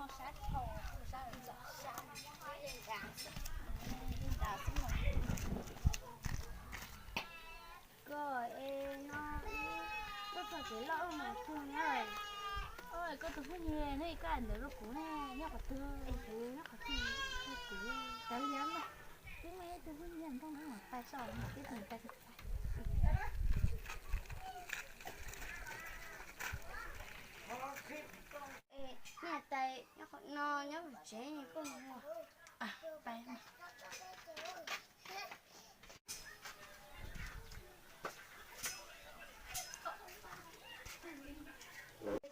Koj es no, koj txog kev loj ua mas kawg na. Koj tus phooj ywg neb ib koj ntawd rau kuv ne, nyob qhov twg? Kuv nyob qhov twg, kuv cov liab mas, twb muaj ib tug phooj ywg nrog neb mus pais tso, twb mus pais. Niam tais nyob qhov no, nyob qhov tsev koj mus.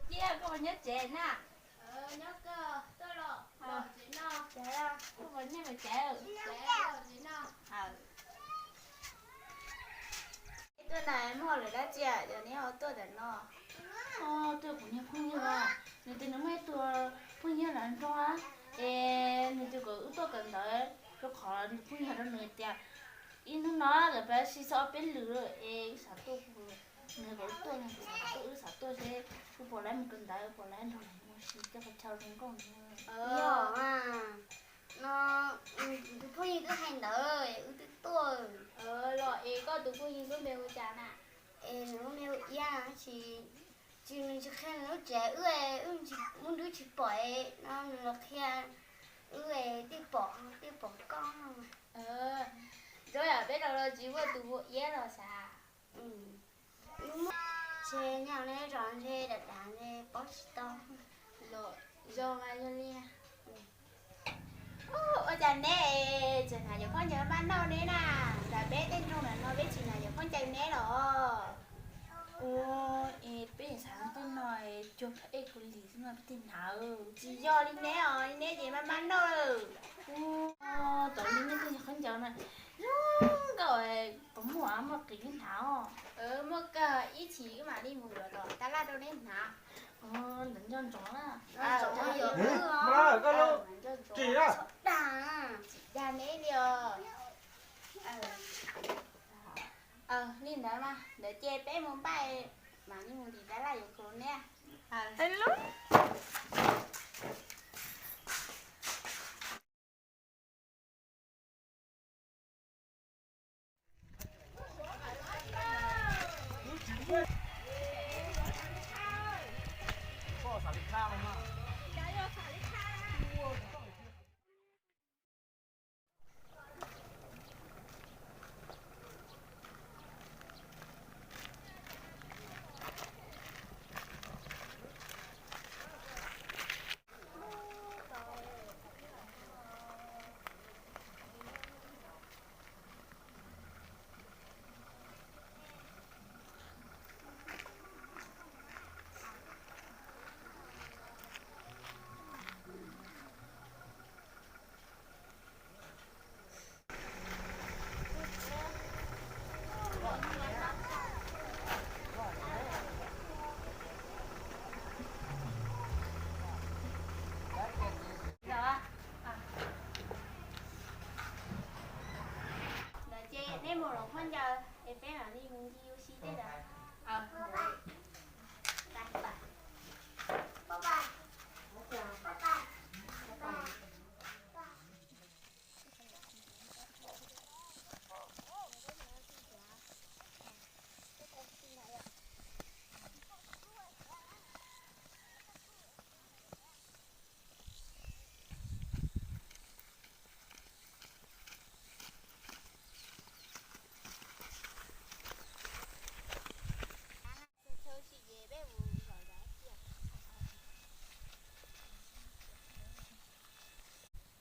Cia koj nyob tsev na. Nyob kawg, tuaj los, los tsev no. Koj puas nyiaj mus tsev? Tsev, los tsev no. Tuaj na, muaj lawm dab tsi yog neb ho tuaj ntawm no? Tuaj kuv niag phooj ywg, nws tias nws muaj ib tug phooj ywg los nrog, es nws tias kom wb tuaj kawm ntawv, rau qhov nws phooj ywg hais rau nws tias ib hnub no lawv pab sib txog ob peb lwm es wb xav tuaj, nws kom wb tuaj, xav tuaj, wb xav tuaj seb wb puas laib mus kawm ntawv, puas laib nrog lawv mus ua si coj qhov chaw zoo nkauj no. Yog no, tus phooj ywg twb hais ntawd, wb twb tuaj. Los es koj tus phooj ywg lub npe hu cas na? Es nws lub npe hu Iab, tsis, tsis, nws tsis qhia nws lub tsev, wb, wb muaj nrub tsis pom no nws los qhia wb, twb pom, twb pom koj. Zoo yam peb los los tsis muaj tus hu Iab los xav. Ntshe nyob neb zos ntshe dav dav ntshe paub tsis tau. Los zoo mas yog li. Ua cas neb tseem hnav cov khaub ncaws maj noj neb na? Ntawm peb tej nroog ntawm no peb tsis hnav cov khaub ncaws neb los? Ua, es peb xav tej no cuag ej kuv lis xwb no peb thiaj hnav. Tsis yog li neb os, li neb ces maj maj noj lawm. Ua, tam li neb tej khaub ncaws na zoo nkauj, puas muaj, muaj qis wb hnav os? Muaj kawg, ib chim wb mam li mus yuav los tab laj rau neb hnav. Ntawd nco ntsoov na. Dag, tsis dag neb li os. Li ntawd mas ntawd ces peb mus npaj, mam li mus ntim tab laj yuav khau neb. Ntawd ces neb mus lov khaub ncaws es peb mam li mus nce ua si tej ntawd.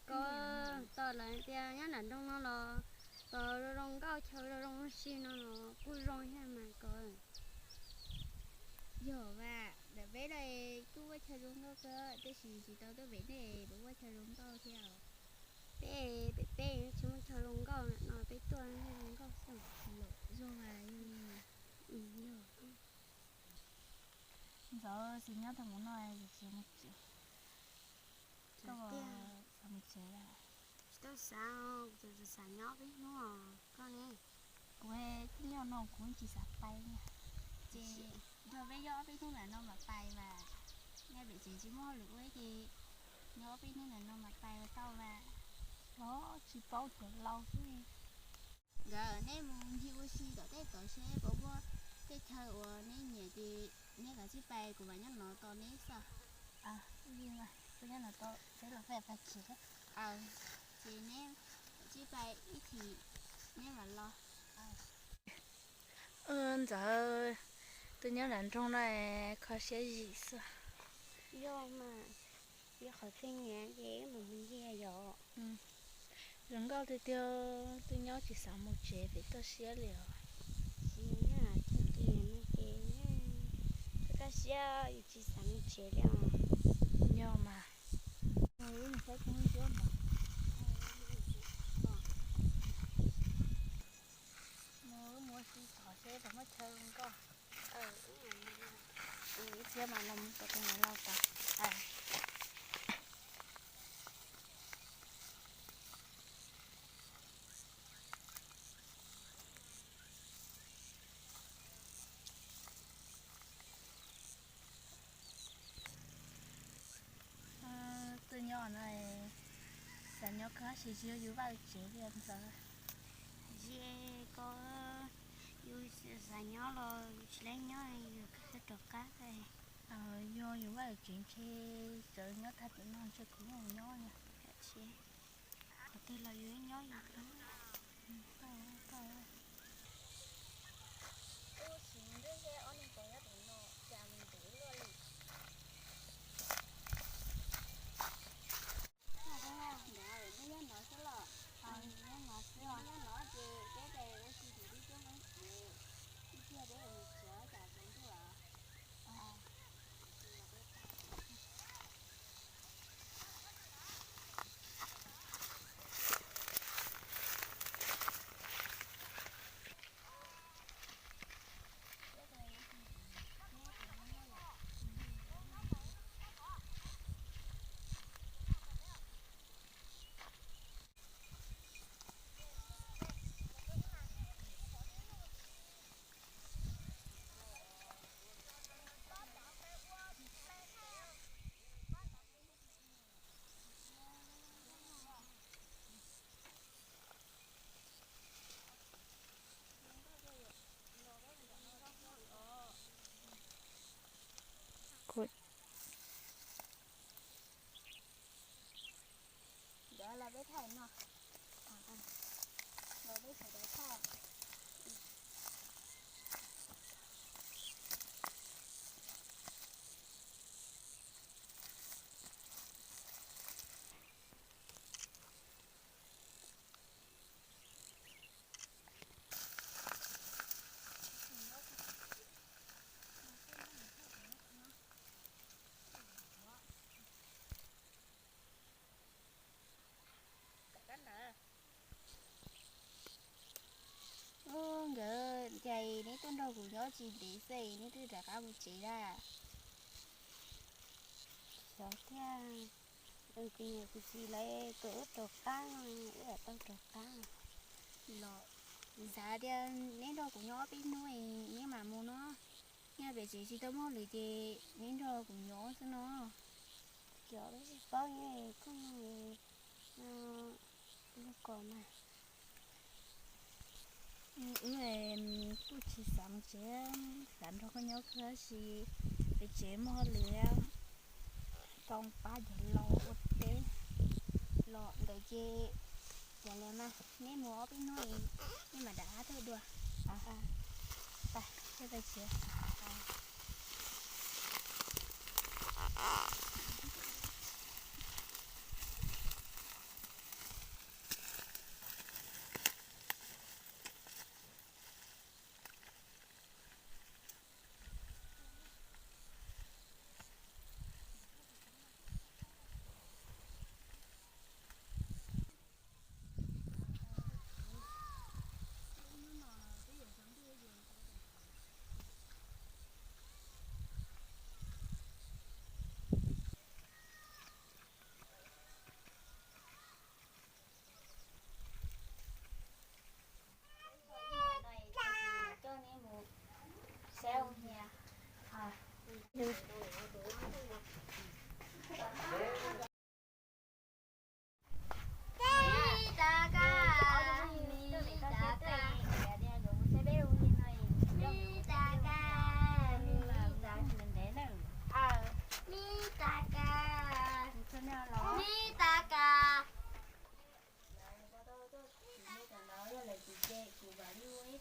Koj, tos lawv tias nyob nram nroog no los tos zoo zoo nkauj, chaw zoo zoo ua si no los kuj zoo thiab mas koj. Yog vas, ntawm peb los kuj ua chaw zoo nkauj kawg, tab sis tsis tau tuaj pem nej puas ua chaw zoo nkauj thiab os? Peb, pem peb tsis muaj chaw zoo nkauj no, peb tuaj zoo nkauj xwb. Zoo mas yog li. Yog. Ntxov xwb nyob tau mus no, tsis mus tsev. Koj xav mus tsev lawm? Tsis tau xav, kuv tsuas xav nyob peb hnub os. Koj ne? Kuv nyob no kuv tsis xav pais na. Ces nrog peb nyob peb hnub ntawm no mam pais mas, nyob pem tsev tsis muaj hauj lwm ua ces Nyob peb neb ntawm no mas pais ua tau mas. Los tsis paub cov laus xwb. Nkawd neb mus ncig ua si tom tej tod seb puas muaj tej chaw uas neb nyiam ces neb kav tsij pais, kuv mam nyob no tos neb xwb. Kuv nyob no tos peb los pais pais khiav. Ces neb kav tsij pais ib chim neb mam los. Ntxawm, tus nyob nram nroog no kho siab zim xwb. Yog mas, yog qhov txhia nyiam ces wb mam mus ncig yom. Zoo nkauj tiag tiag, twb nyob tsis xav mus tsev pem toj siab li os. Tsis nyob txog kiag no ces twb kaj siab yus tsis xav mus tsev li os. Yog mas, wb mus saib koob ncuab ntawd. Mus wb mus ua si tod seb puas muaj chaw zoo nkauj. Ib txhia mas los mus tom tus niam laus tod. Tus nyob no xav nyob kawg tab sis tsis yog yus vaj yus tsev li ntxawm. Tsis ko, yus xav nyob los yus tsis laib nyob, yus kawg rov qab. Yog yus vaj yus tsev ntshe txawm nyob tag tim no ntshe kuv yeej nyob na. Qhov twg los yus nyob yus. Ub, tsis ntshe ob leeg puas nyob tim no, cas mus ntev luaj li. Nyob no xwb los? Nyob no xwb, nyob no ces peb pais ua si tim tib cuab Hmoob tsev, ib pliag peb mus tsev cas tsaus ntuj lawm. Ntawd los peb thaij no, los peb sawv daws thaij. Ub, nkawd cas neb tuaj nrog kuv nyob tsis ntev xwb neb twb rov qab mus tsev lawm. Xyov tiag, kuv niam kuv txiv lawv kom wb rov qab, wb lam tau rov qab. Los xav tias neb nrog kuv nyob ob peb hnub es neb mam mus no. Nyob pem tsev tsis tau muaj hauj lwm ces neb nrog kuv nyob xwb no. Cov peb tsis paub nyob koj no, no, lub ko mas. Wb kuj tsis xav mus tsev, xav nrog koj nyob kawg tab sis pem tsev muaj hauj lwm, tau pab cov laus ua teb los ntawd ces, ces li mas neb mus ob peb hnub, neb mam rov qab tuaj dua. Pais, peb pais tsev.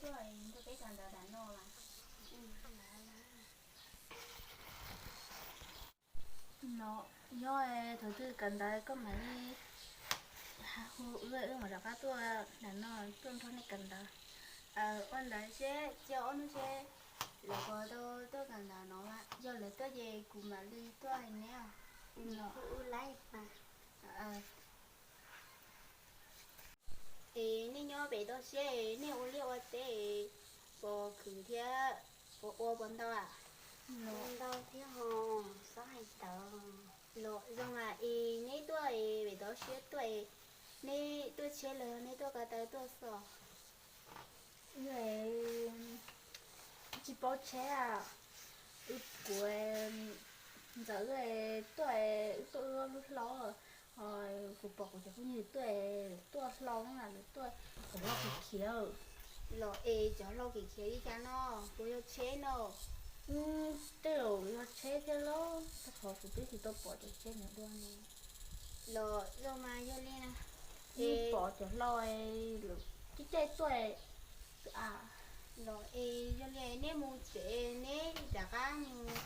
Nrog peb kawm ntawv nram no mas. No, yog thaum twg kawm ntawv koj mam li hu wb, wb mam rov qab tuaj nram no tuaj nrog nej kawm ntawv. Ua ntawd seb cia ob hnub seb lawv puas tau tuaj kawm ntawv no mas, yog lawv tuaj ces kuv mam li tuaj hais neb os. Es nej nyob pem toj siab es nej ua liaj ua teb es puas khwv thiab puas ua puas ntau am? Ntau thiab ho, txhob hais ntawd. Los zoo mas es neb tuaj es pem toj siab tuaj es neb tuaj tsheb los yog neb tuaj ko taw tuaj xwb? Tsis paub tsheb, wb kuv ntxawm wb tuaj, wb tuaj wb lub hlau, kuv pom kuv cov phooj ywg tuaj, tuaj hlau na, lawv tuaj kom loj khiav khiav. Los es cov hlau khiav khiav li cas no, puas yog tsheb no? Tej zaum yog tsheb thiab los, rau qhov kuv twb tsis tau pom cov tsheb ntawd dua ne. Los zoo mas yog li na, pom cov hlau lawv caij caij tuaj. Los es yog li neb mus tsev neb rov qab mus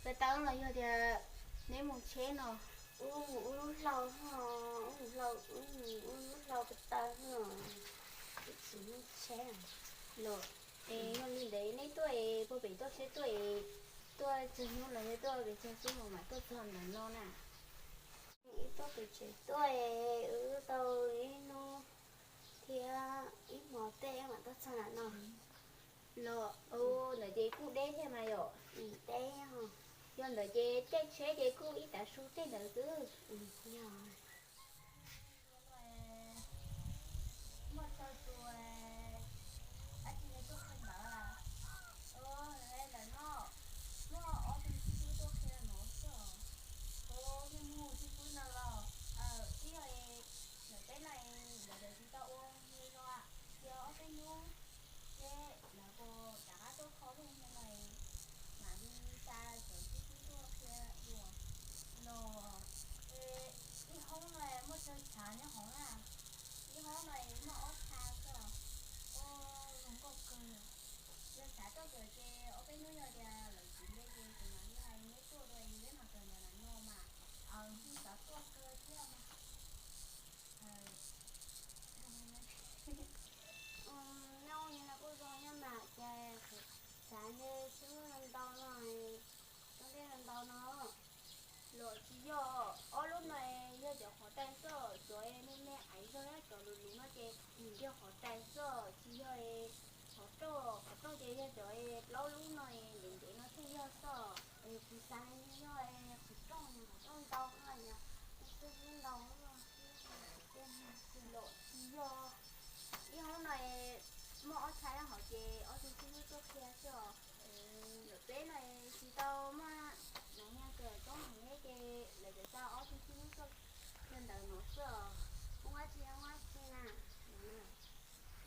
ko taw los yog tias neb mus tsheb no? Wb mus wb lub hlau, wb mus hlau, wb mus wb lub hlau ko taw no, wb tsis mus tsheb. Los es yog li ntawd neb tuaj es puag pem toj siab tuaj es tuaj tsawg hnub los yog tuaj pes tsawg xub mas mam tuaj txog ntawm no na? Wb tuaj pem tsev tuaj es wb tau ib hnub thiab ib hmos tej mam tuaj txog ntawm no. Los ntawd ces kuj deb thiab mas yom? Deb. Yog ntawd ces caij tsheb ces kuj ib tav su tej ntawd xwb. Yog. Muaj txog tus dab tsi tuaj qhia ntawd? Ntawm no muaj ob tug xib fwb tuaj qhia no xwb. Tus niag mus xib fwb no los twb yog ntawm peb no, lawv tsis tau ua li no, cia ob peb hnub seb lawv puas rov qab tuaj kho lub no, mam li xa cov xib fwb tuaj qhia dua. Los ib hoob no muaj tsawg chav nyob hauv na? Ib hoob no muaj ob chav xwb. Ua zoo nkauj kawg. Yog xav tuaj kawm ces ob peb hnub yog tias lawv tsis nte ces kuv mam li hais neb tuaj dua, neb mam kawm ntawm no mas. Kuj xav tuaj kawg thiab mas. Nyob li no kuj zoo nyob mas, ces kuv xav nce xib fwb ntau no, cov dej ntau no. Los tsis yog, ob lub no yog cov qhov rais xwb, cov me me aiv zog thiab cov luv luv no ces yog qhov rais xwb, tsis yog qhov rooj. Qhov rooj ces yog cov plaub lub no ntev ntev no thiaj yog xwb. Kuv xav yog qhov rooj, qhov rooj ntau no, xib fwb ntau. Los tsis yog, ib hoob no muaj ob chav nyob hauv ces ob tug xib fwb tuaj qhia xwb os. Ntawm peb no tsis tau muaj nas niag kawm toob heev thiab ces lawv tsuas xa ob tug xib fwb tuaj qhia ntawm no xwb os. Hoob dab tsi hoob dab tsi na?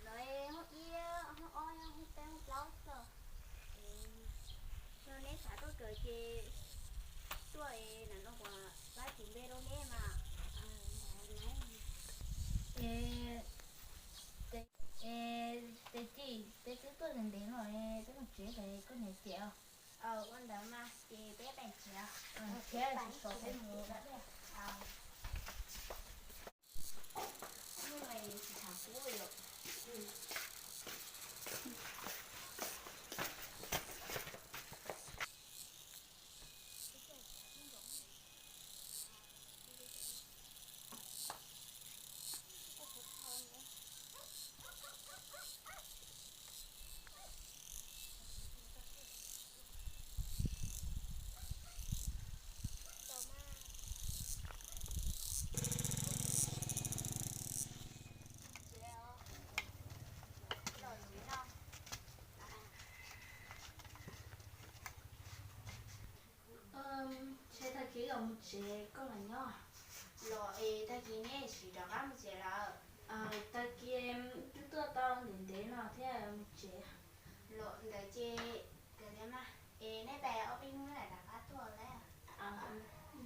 Lawv hoob ib, hoob ob, hoob peb, hoob plaub xwb. Yog neb xav tuaj kawm ces tuaj es ntawm no kuv pab tis npe rau neb mas. Es, es, Tis, peb twb tuaj ntev ntev no, peb mus tsev lawm, koj niam cem os. Ua ntawd mas ces peb pais tsev. Thiab sov sov peb mus da dej. Hnub no tsis tshav kub li os. Ntshe tag kis wb mus tsev, koj los nyob. Los es tag kis neb sim rov qab mus tsev lawm. Tag kis twb tuaj tau ntev ntev no thiab mus tsev. Los ntawd ces kawm ntawv mas es neb pais ob peb hnub lawm rov qab tuaj lawm.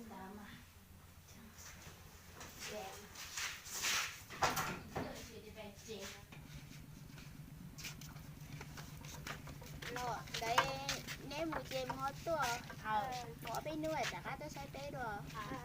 Ntawd mas. Ces pais tsev. Tuaj, ob peb hnub rov qab tuaj saib peb dua.